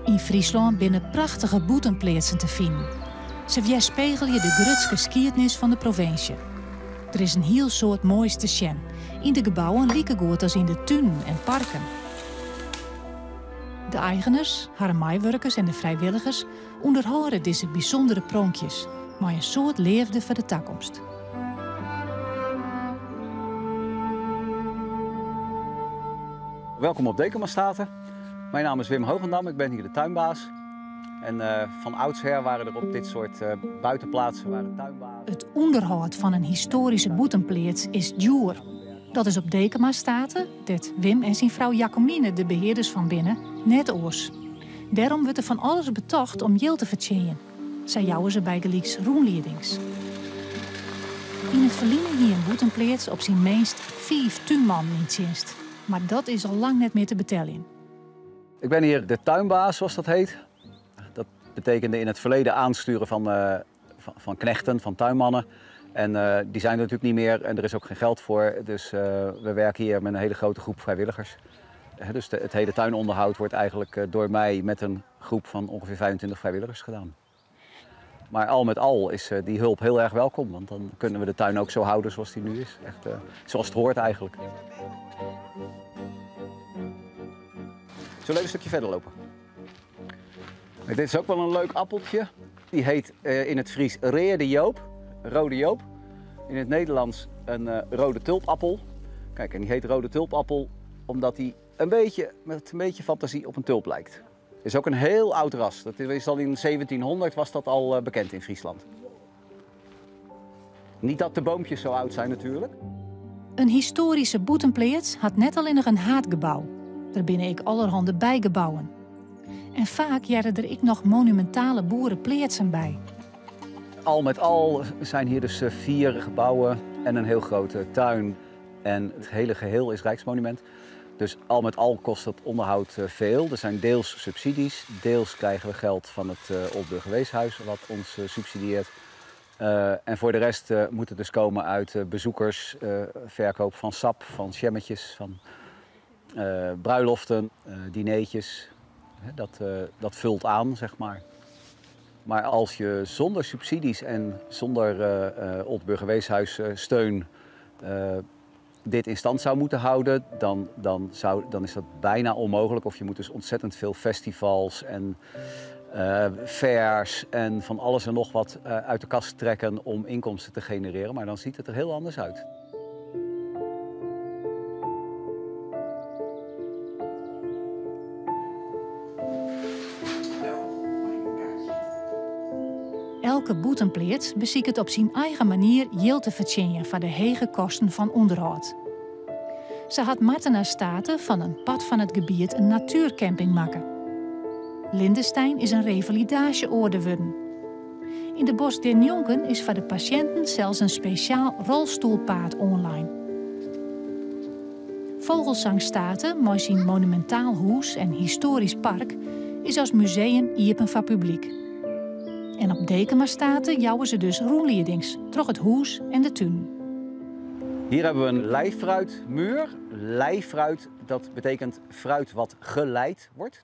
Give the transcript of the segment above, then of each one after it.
Yn Fryslân binne prachtige bûtenpleatsen te finen. Se wjerspegelje de grutske skiednis fan de provinsje. Der is in hiel soad moais te sjen, yn de gebouwen likegoed as yn de tunen en parken. De eigeners, harren meiwurkers en de frijwilligers ûnderhâlde dizze bysûndere pronkjes mei in soad leafde foar de takomst. Welkom op Dekemastate. Mijn naam is Wim Hoogendam, ik ben hier de tuinbaas. En uh, van oudsher waren er op dit soort uh, buitenplaatsen waren tuinbazen. It ûnderhâld fan in histoaryske bûtenpleats is djoer. Dat is op Dekemastate, dêr't Wim en syn frou Jacomine de behearders fan binne, net oars. Dêrom wurdt der fan alles betocht om jild te fertsjinjen. Sa jouwe se bygelyks rûnliedings. Yn it ferline hie in bûtenpleats op syn minst fiif túnmannen yn tsjinst. Mar dat is al lang net mear te beteljen. Ik ben hier de tuinbaas, zoals dat heet. Dat betekende in het verleden aansturen van, uh, van, van knechten, van tuinmannen. En uh, die zijn er natuurlijk niet meer en er is ook geen geld voor. Dus uh, we werken hier met een hele grote groep vrijwilligers. Dus de, het hele tuinonderhoud wordt eigenlijk door mij met een groep van ongeveer 25 vrijwilligers gedaan. Maar al met al is die hulp heel erg welkom, want dan kunnen we de tuin ook zo houden zoals die nu is. Echt, zoals het hoort eigenlijk. Zullen we even een stukje verder lopen? Dit is ook wel een leuk appeltje. Die heet in het Fries Reade Joop, rode Joop. In het Nederlands een rode tulpappel. Kijk, en die heet rode tulpappel omdat hij een beetje, met een beetje fantasie op een tulp lijkt. Is ook een heel oud ras. Dat is al in 1700 was dat al bekend in Friesland. Niet dat de boompjes zo oud zijn natuurlijk. In histoaryske bûtenpleats hat net allinnich in haadgebou. Der binne ek allerhande bygebouwen. En faak hearre der ek noch monumintale boerepleatsen by. Al met al zijn hier dus vier gebouwen en een heel grote tuin. En het hele geheel is Rijksmonument. Dus al met al kost het onderhoud veel. Er zijn deels subsidies, deels krijgen we geld van het Oldburgerweeshuis wat ons subsidieert. En voor de rest moet het dus komen uit bezoekers, verkoop van sap, van jammetjes, van bruiloften, dineetjes. Dat, dat vult aan, zeg maar. Maar als je zonder subsidies en zonder uh, Oldburgerweeshuis steun dit in stand zou moeten houden, dan, dan, zou, dan is dat bijna onmogelijk. Of je moet dus ontzettend veel festivals en fairs en van alles en nog wat uit de kast trekken om inkomsten te genereren. Maar dan ziet het er heel anders uit. Elke bûtenpleats besiket op syn eigen manier jild te fertsjinjen foar de hege kosten fan ûnderhâld. Sa hat Martena State fan in part fan it gebiet in natuercamping makke. Lindestein is in revalidaasjeoarde wurden. Yn de bosk dêrnjonken is foar de pasjinten sels in spesjaal rolstoelpaad oanlein. Fogelsangh State mei syn monumintaal hûs en histoarysk park is as museum iepen foar publyk. En op Dekema State jouwe se dus rûnliedings troch it hûs en de tún. Hier hebben we een leifruitmuur. Leifruit, dat betekent fruit wat geleid wordt.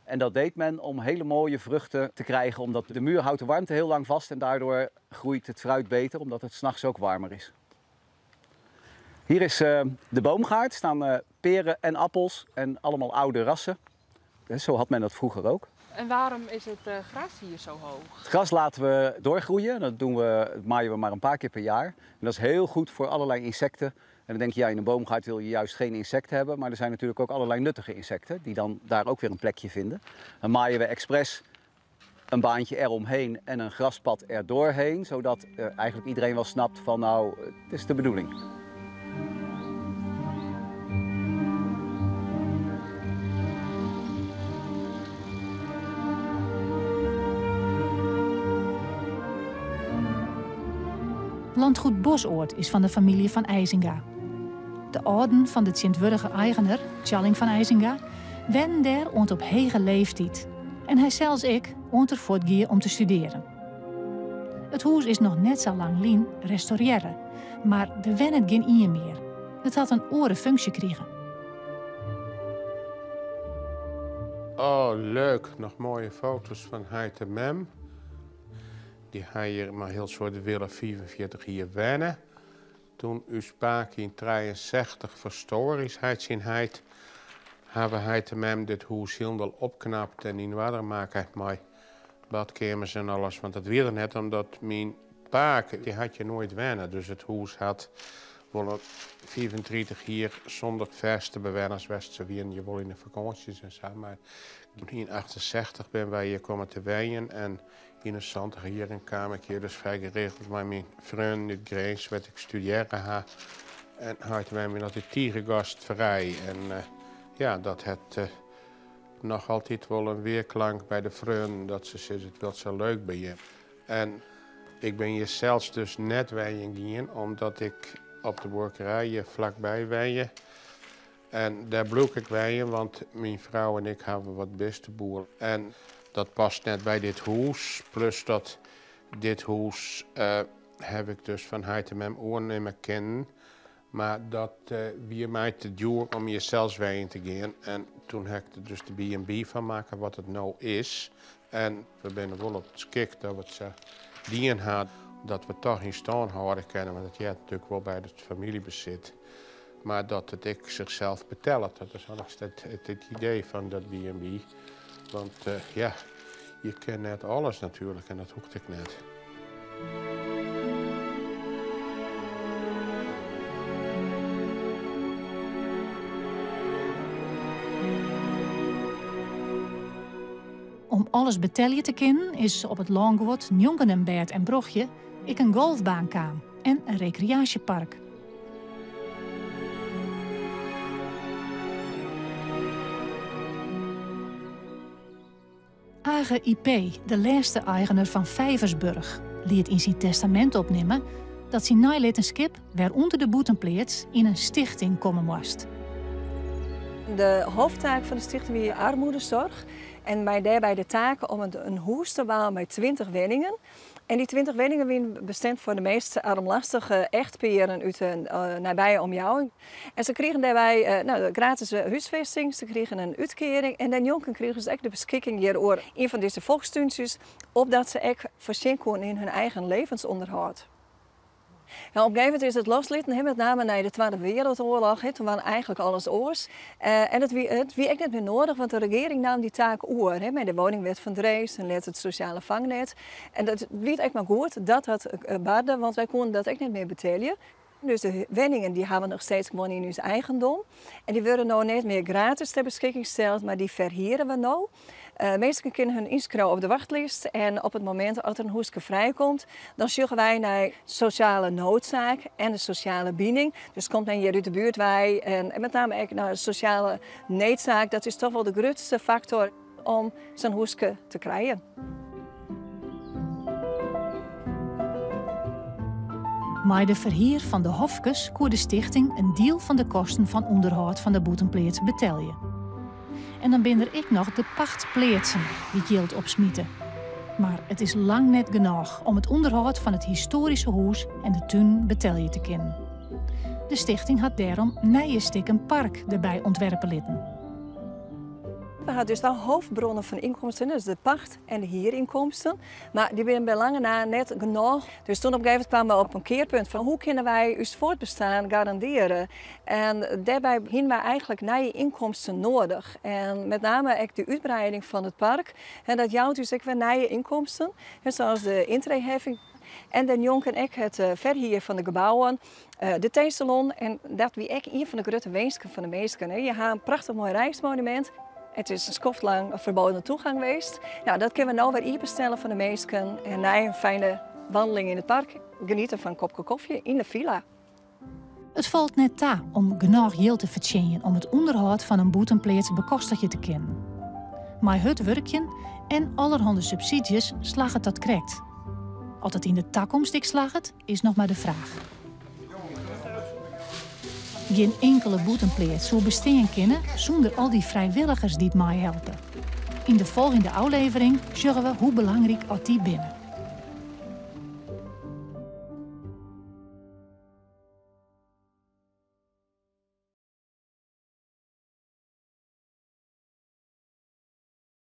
En dat deed men om hele mooie vruchten te krijgen, omdat de muur houdt de warmte heel lang vast en daardoor groeit het fruit beter, omdat het 's nachts ook warmer is. Hier is de boomgaard, staan peren en appels en allemaal oude rassen. Zo had men dat vroeger ook. En waarom is het gras hier zo hoog? Het gras laten we doorgroeien. Dat doen we, dat maaien we maar een paar keer per jaar. En dat is heel goed voor allerlei insecten. En dan denk je, ja, in een boomgaard wil je juist geen insecten hebben. Maar er zijn natuurlijk ook allerlei nuttige insecten die dan daar ook weer een plekje vinden. Dan maaien we expres een baantje eromheen en een graspad erdoorheen. Zodat eigenlijk iedereen wel snapt van nou, het is de bedoeling. Landgoed Bosoord is fan de famylje Van Eysinga. De âlden fan de tsjintwurdige eigener, Tjalling van Eysinga, wennen dêr oant op hege leeftiid. En hy sels ek, oant er fuortgie om te studearjen. It hûs is noch net sa lang lyn restaurearre, mar der wennet gjin ien mear. It hat in oare funksje krigen. Oh, leuk. Noch moaie foto's fan heit en mem. Dy ha hjir mei hiel soad wille 45 jier wenne. Toen ús pake yn 63 ferstoar is heit syn heit, hawwe heit en mem dit hûs hielendal opknapt en yn oarder makke mei badkeamers en alles. Want dat wie der net omdat myn pake, dy hat hjir noait wenne. Dus it hûs hat wol in 35 jier sûnder fêste bewenners west. Se wienen hjir wol yn de fakânsjes en sa, mar yn 68 binne wy hjir kommen te wenjen en yn de santiger jierren kaam ik hjir dus frij geregeld mei myn freonen út Grins, wêr't ik studearre ha. En heit en mem wienen altyd tige gastfrij. En eh, ja, dat hat eh, noch altyd wol in wearklank by de freonen dat se sizze it wurdt sa leuk by jim. En ik bin hjir sels dus net wenjen gien, omdat ik op de buorkerij hjir flakby wenje. En dêr bliuw ik wenjen, want myn frou en ik hawwe wat bisteboel. En dat past net by dit hûs. Plus dat dit hûs uh, haw ik dus fan heit en mem oernimme kinnen. Mar dat uh, wie my te djoer om hjir sels wenjen te gean. En toen ha ik der dus de B&B fan makke, wat it no is. En we binne wol op it skik dat we it sa dien ha dat we it toch yn stân hâlde kinne, want dat heart natuerlik wol by it famyljebesit. Mar dat it ek sichsels betellet, dat is altyd it idee fan dat B&B. Want uh, ja, je kin net alles natuerlik en dat hoecht ek net. Om alles betelje te kinnen is op it lânguod njonken in bêd en brochje ek in golfbaan kaam en in rekreaasjepark. Age Ypey, de lêste eigener fan Vijversburg, liet yn syn testamint opnimme dat syn neilittenskip wêrûnder de bûtenpleats yn in stichting komme moast. De hoofdtaak fan de stichting wie armoedezorg en mei dêrby de taak om in hûs te bouwen mei 20 wenningen. En dy 20 wenningen wienen bestimd foar de meast armlastige echtpearen út de nabije omjouwing. En se krigen dêrby no, gratis húsfesting, se krigen in útkearing en dêrnjonken krigen se ek de beskikking hjir oer ien fan dizze folkstúntsjes, opdat se ek foarsjen koenen yn hun eigen levensûnderhâld. Ja, op in gegeven momint is it loslitten, hè, met name nei de Twadde Wereldoorlog. Hè, toen waard eigenlijk alles oars. En it wie, it wie ek net mear noadich, want de regearing naam dy taak oer, hè, mei de woningwet fan Drees en letter it sosjale fangnet. En dat wie ek mar goed dat dat barde, want wy koenen dat ek net mear betelje. Dus de wenningen dy hawwe noch steeds gewoan yn ús eigendom. En dy wurde no net mear gratis ter beskikking steld, mar dy ferhiere we no. Minsken kinne hun ynskriuwe op de wachtlist en op it momint dat der in hûske frijkomt, dan sjogge wy nei sosjale noodsaak en de sosjale bining. Dus komt men hjir út de buert wei en met name ek nei de sosjale needsaak, dat is toch wol de grutste faktor om sa'n hûske te krijen. Mei de ferhier fan de hofkes koe de stichting in diel fan de kosten fan ûnderhâld fan de bûtenpleats betelje. En dan binne der ek noch de pachtpleatsen dy't jild opsmite. Mar it is lang net genôch om it ûnderhâld fan it histoaryske hûs en de tunen betelje te kinnen. De stichting hat dêrom nije stikken park derby ûntwerpe litten. We ha dus twa hoofdbronnen fan ynkomsten, dat is de pacht en de hierynkomsten. Mar dy binne by lange na net genôch. Dus toen op in gegeven momint kwamen we op in kearpunt fan hoe kinne wy ús fuortbestean garandearje. En dêrby hiene wy eigentlik nije ynkomsten noadich. En met name ek de útwreiding fan it park. En dat jout ús ek wer nije ynkomsten, sa as de yntreeheffing. En dêrnjonken ek it ferhier fan de gebouwen, de teesalon. En dat wie ek ien fan de grutte winsken fan de minsken. Je ha in prachtich moai rijksmonumint. It is in skoft lang ferboden toegang west. Nou, dat kinne we no wer iepenstelle foar de minsken. En nei in fijne wandeling yn it park, geniete fan in kopke kofje yn de villa. It falt net ta om genôch jild te fertsjinjen om it ûnderhâld fan in bûtenpleats bekostigje te kinnen. Mei hurd wurkjen en allerhande subsydzjes slagget dat krekt. Oft it yn de takomst ek slagget, is noch mar de fraach. Gjin inkele bûtenpleats soe bestean kinne sûnder al dy frijwilligers dy't meihelpe. Yn de folgjende ôflevering sjogge we hoe belangryk oft dy binne.